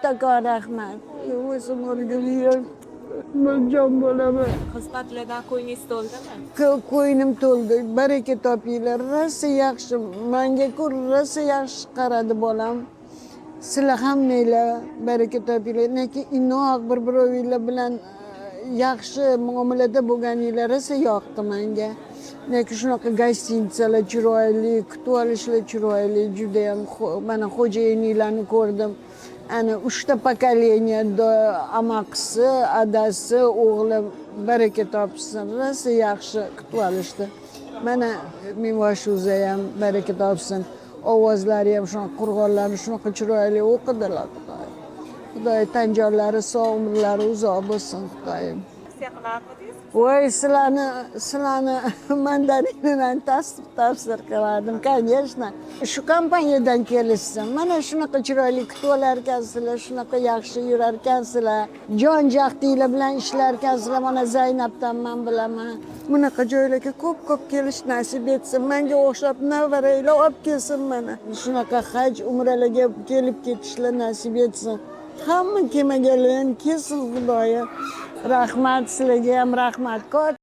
Kattakon rahmat. O'zim o'rgilib, jon bo'laman. Xizmatlardan ko'nglingiz to'ldimi? Ko'nglim to'ldi. Baraka topinglar. Rosa yaxshi. Manga-ku rosa yaxshi qaradi bolam. Sizlar hammanglar baraka topinglar. Lekin inoq bir-birovinglar bilan yaxshi muomalada bo'lganinglar rosa yoqdi menga. Lekin shunaqa гостиница lar chiroyli, kutib olishlar chiroyli, judayam mana xo'jayininglarni ko'rdim. Ana uchta поколение, amakisi, adasi, o'g'li, baraka topsin. Rosa yaxshi kutib olishdi. Mana Mivashuza ham baraka topsin. Ovozlari ham shunaqa, Qur'onlarni shunaqa chiroyli o'qidilar, Xudoyim. Xudoy tan jonlari sog', umrlari uzoq bo'lsin, Xudoyim. Tavsiya qilarmidingiz? Voy, sizlarni mandarinini tavsiya qilardim, конечно. Shu kompaniyadan kelishsin. Mana shunaqa chiroyli kutib olarkansizlar, shunaqa yaxshi yurarkansizlar. Jon jahdinglar bilan ishlarkansizlar. Mana Zaynabdan man bilaman. Bunaqa joylarga ko'p-ko'p kelish nasib etsin. Menga o'xshab nevaranglar olib kelsin mana. Shunaqa haj, umralarga kelib ketishlar nasib etsin. Hamma kelmaganlar kelsin, Xudoyim. Rahmat sizlarga ham, rahmat.